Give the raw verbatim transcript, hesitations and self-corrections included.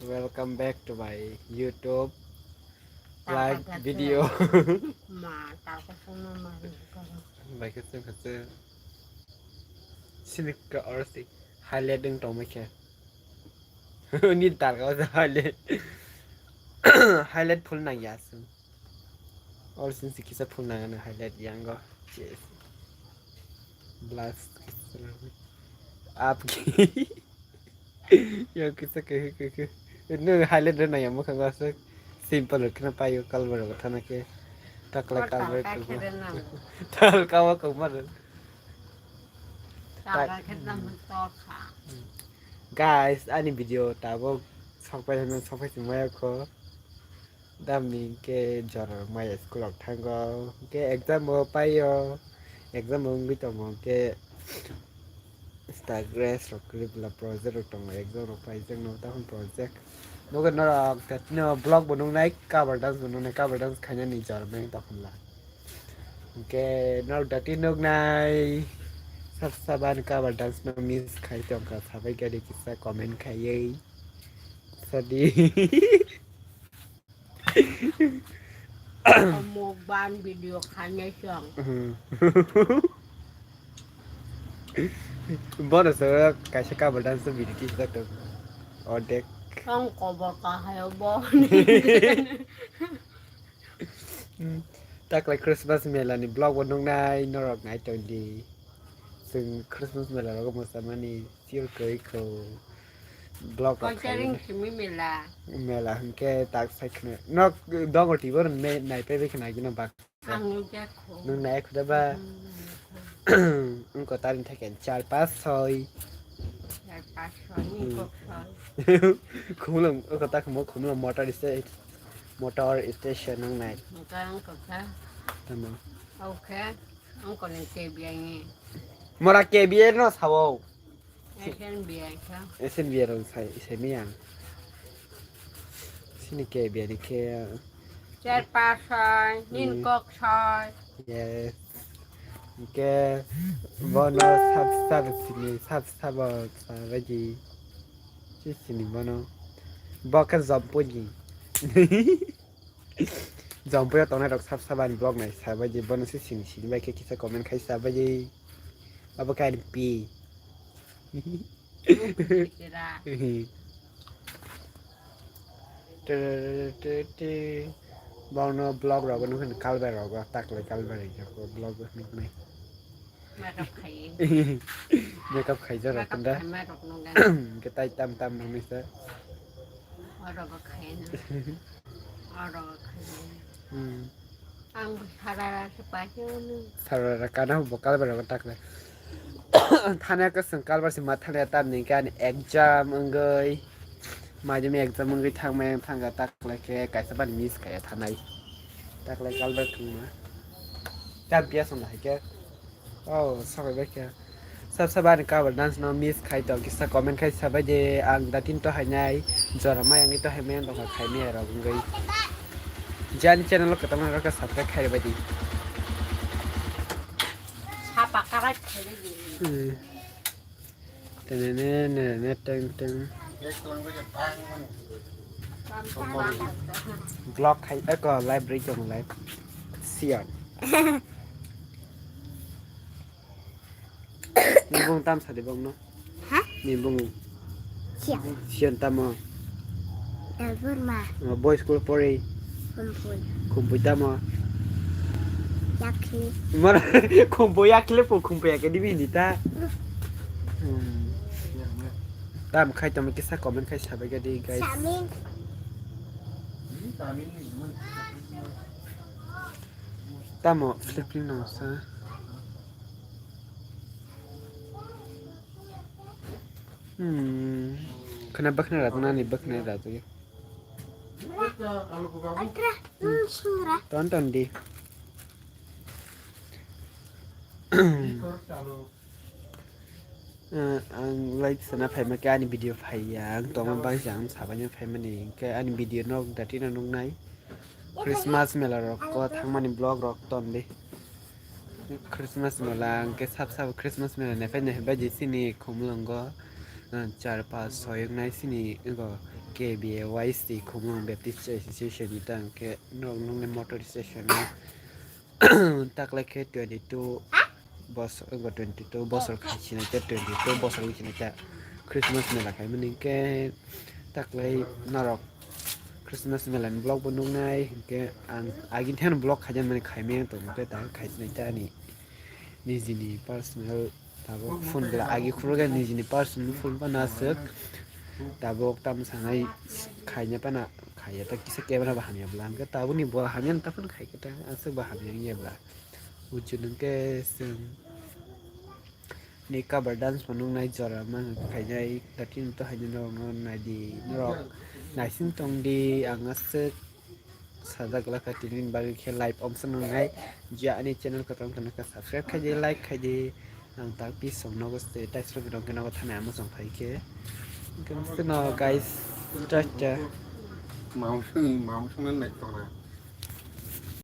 Welcome back to my YouTube live video. Ma, ta ko sung ma ma. Bai khe sung khe sung. Sini ka orsi highlight ding tong khe. Ni tar ka highlight. Highlight full nang ya sung. Or sin si kisa phone nang ano highlight yango. Yes. Blast. Up. Yo kisa ke ke ke. No highlight na ya mukha gasa. Simple kena payo kalbar thana ke. Takla kalbar. Tal kawa ko mar. Guys, ani video tabuk sokpai hwnwi sokpai singmaya kho. Damni hwnkhe jora maya school rok thango. Hwnkhe exam bo paio. Exam bo wngwi tongo hwnkhe staff rok kwrwi bwla project rok tongo. Exam rok paijak no tamo project. Nogo norok tatino vlog bo nuknai, cover dance bo nuknai, cover dance khainani jora maya tongkha. Hwnkhe norok dati nuknai sab saban cover dance no miss khai tongkha sabai gari kisa comment khaiwi sadi. Mukbang video khainai chwng. Bono soro kaisa cover dance no video kisa tong. Odek. Ang cover kahayo bo. Hmm. Taklai Christmas mela ni vlog bo nuknai norok nai tongdi. Chwng Christmas mela rogo mwsamani sure kwrwi kho. Vlog rok khai. Simi mela. Mela hwnkhe tak sai khna. Nok dongo tibo rwng nai pai bai khna gino bak. Ang nukya kho. Nwng nai khuda ba. Hmm. Wngkha tarin thaiken char pas soi. Char pas soi, hmm. Wngkha soi. Khumulwng, wngkha ta khumulwng, khumulwng motor station, motor station wngnai. Wngkha, wngkha kha. Tamo. Okay, wngkha ni K B I ni. Mora K B I no sao. S N B I kha. S N B I rok sai, sai miyang. Sini K B I ni khe. Char pas soi, nin kok soi. Yes. Hwnkhe bono sab sab sini sab sabo sabaidi. Si sini bono. Bo khe Jampui ni. Jampui o tongnai rok sab sabo ani vlog nai sabaidi bono si sini sini bai khe kisa comment khai sabaidi. Abo khe ani pi. Bokno vlog rogo nukhin kalbai rogo taklai kalbai rogo vlog nuknai. Makeup khai. Makeup khaijak rok kunda. Makeup khai ma rok nung da. Hwnkhe tai tam tam rok nisa. Oro bo khai no. Oro bo khai no. Hmm. Ang bo sarara se paikhe no. Sarara kana bo kalbai rogo taklai. Thana kwswng kalbar se ma thana tamni khe ani exam wngwi. Maidumi exam wngwi thangmai ang thangkha taklai khe kaisa bani miss khaiya thanai. Taklai kalbar thwngma. Tam piya song hai khe. Oh, sabai bai khe. Sab sab ani cover dance no miss khai tong kisa comment khai sabai de ang datin to hainai jora mai ang to haimai ang tongkha khaimai rok wngwi. Jani channel o kwtal rok subscribe khai bai di. Sapa karai khai di. Hmm. Tenene, nene, teng, teng. Vlog khai, eko, live break dong, live. Siyan. Ni bung tam sadi bung no? Ha? Ni bung. Siyan. Siyan tamo. Elburma. Boy school pori. Khumpui. Khumpui tamo. Yakli. Mara khumpui yakli po khumpui yakli bini ta. Hmm. Tam khai tamo kisa comment khai sabai gadi guys. Samin. Tamo flipping nang sa. Hmm. Khana bakhna rajana ni bakhna rajaya. Ton ton di. Eh, ang live sana phaima khe ani video phaiya ang tongma bangsa ang sabanya phaimani khe ani video nok dati no nuknai. Christmas mela rok ko thangmani vlog rok ton di. Christmas mela hwnkhe sab sabo Christmas mela naiphai naiphai bai di sini Khumulwngo, ah, char pas soi wngnai sini ego K B A Y C Khumulwng Baptist Church Association ni ta hwnkhe norok nukni motor station o taklai khe twenty two bosor, twenty two bosor khai sinai ta, twenty two bosor wng sinai ta Christmas mela khaimani hwnkhe taklai norok Christmas mela ni vlog bo nuknai hwnkhe ang agini thani vlog khaijak mani khaimani tongkhe ta khai sinai ta ani nijini personal tabuk phone bwla agi khulukya nijini personal phone phano aswk tabuk tamo sanai khaina phano khaiya ta kisa camera bo hamya bwla hwnkhe tabukni bo hamya ta phano khaikhe ta aswk bo hamya wngya bwla. Buchung hwnkhe chwng ni cover dance bo nuknai jora ma khainai ta tini to haino norokno naidi norok naising tongdi ang aswk sajak laka tini bagwi khe live omsa nungnai je ani channel kwtal wngkha subscribe khaidi like khaidi ang tak pi song nogo se taisro bidong khe nogo thani amo song phai khe no guys tata. Mamsung mamsung nai tona.